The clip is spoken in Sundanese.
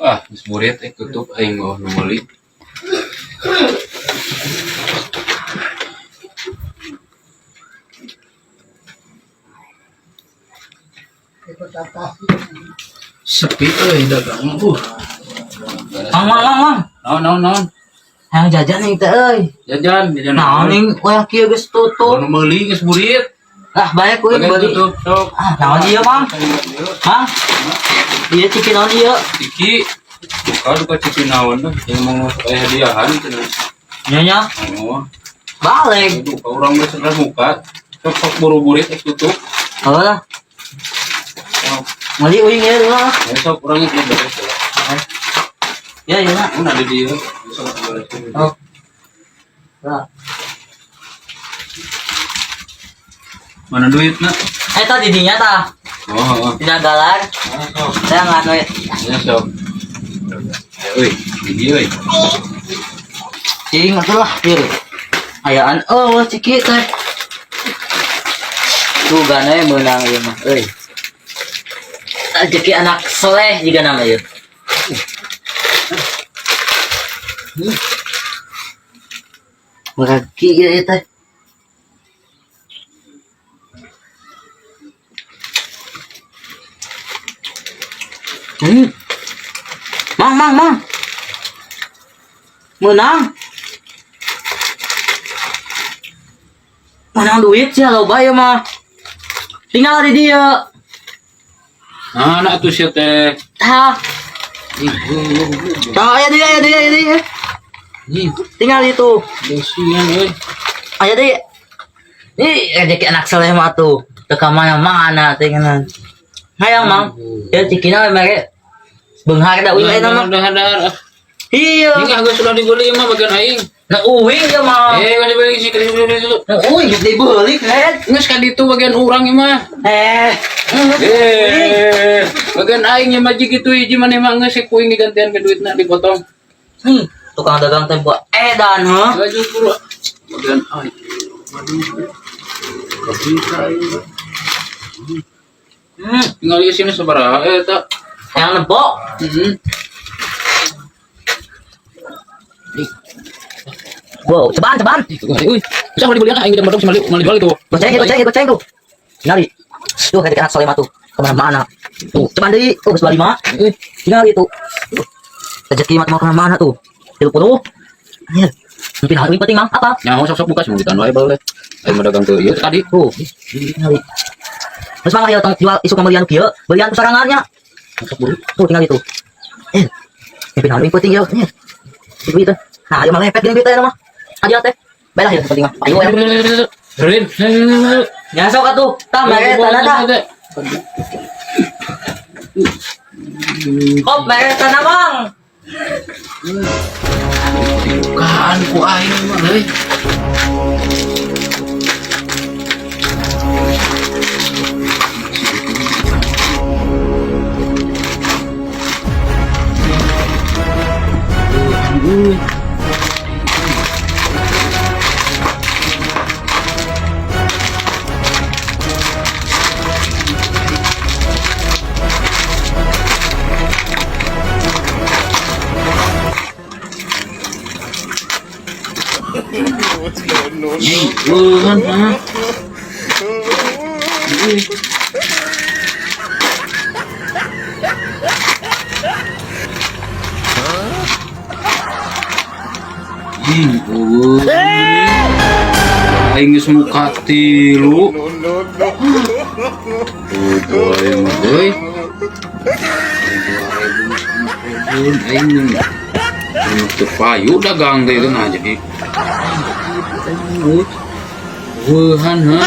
Ah, geus burit tutup aing mah nu meuli. Sepi euy dagang. Mang, mang, mang, mang. Naon naon naon. Hayang jajan nih teh euy. Jajan, jajan. Naon nih wayah kieu geus tutup. Nu meuli geus burit. Ah, baik euy Bagian beli. tutup sok. Ah, naon ieu, Mang? Mang. Ieu ciki naon ieu? Ciki. Duka duka ciki naon dah. Yang mau aya hadiahan cenah. Nya nya. Oh, Balik. duka urang geus geus muka. Sok sok buru-burit tutup. Oh lah. Sok. Meuli uing ieu lah. Ya, sok urang geus beres lah. Ya ya lah. Mun ada di ieu. Sok beres. Oh. Lah. Mana duitna? Eta di dinya tah. Oh, oh. Dina galar. Oh, sok. Saya ngan we. Ya sok. Euy, di dieu euy. Cing atuh lah ieu. Ayaan oh ciki teh. Tuh gana meunang ieu mah euy. Rezeki anak soleh juga nama ieu. Meraki ieu teh. Mang, mang, mang. Menang. Menang duit sih loba ya mah. Tinggal di dia. Nah, nah atuh sia teh. Tah. Ih, Tah aya dia, aya dia, aya dia. Ih, Tinggal itu. besian euy. Aya dia. Ih, rezeki anak soleh mah tuh. Teu ka mana-mana teh ngeunaan. Hayang mang. Ya cikina we mere. Beunghar da uing aya mah. Dahar. Iya. Ini geus sudah dibeli mah bagian aing. Nah uing ya mah. Eh, geus dibeli sih, geus dibeli dulu. Nah uing geus dibeli kan. Geus ka ditu bagian urang ieu mah. Eh. Eh, bagian aing ieu mah jig kitu hiji maneh mah geus ku aing digantian ke duitna dipotong. Tukang dagang teh buat edan heuh. Baju pura. Bagian aing. Waduh. Bisa aing. Tinggal di sini sabaraha eta. Yang nempok. Heeh. Wow, cobaan, cobaan. Euy, bisa mau dibeli aing tidak modal sama dijual itu. Goceng, goceng, goceng tuh. Tinggal tuh kayak anak soleh mah tuh. Kemana-mana. Tuh, cobaan deui. Tuh, geus 25. Euy, Tinggal itu. Tuh. Rezeki mah mau kemana-mana tuh. 30. Anjir. Mungkin hal penting mang apa? Nyaho sok-sok buka semuditan wae bae. Aing mah dagang ke ieu tadi. Tuh, tinggal. Terus mang ya tong jual isu pembelian kieu, belian ku sarangannya. Sok buru. Tuh tinggal itu. Eh. Mungkin hal penting ya. Anjir. Duit itu. Nah, ayo mah lepet gini duit teh mah. Aja teh. Baiklah ya penting mah. Ayo ya. Rin. Ya sok atuh. Tah mere tanah tah. Kop mere tanah mang. Bukan ku aing mah euy. Bukan, ha? Ih, eueuh. Aing geus muka tilu. Oh, boy, mah euy. Aing teu payu dagang teh nah jadi. Wuhan ha.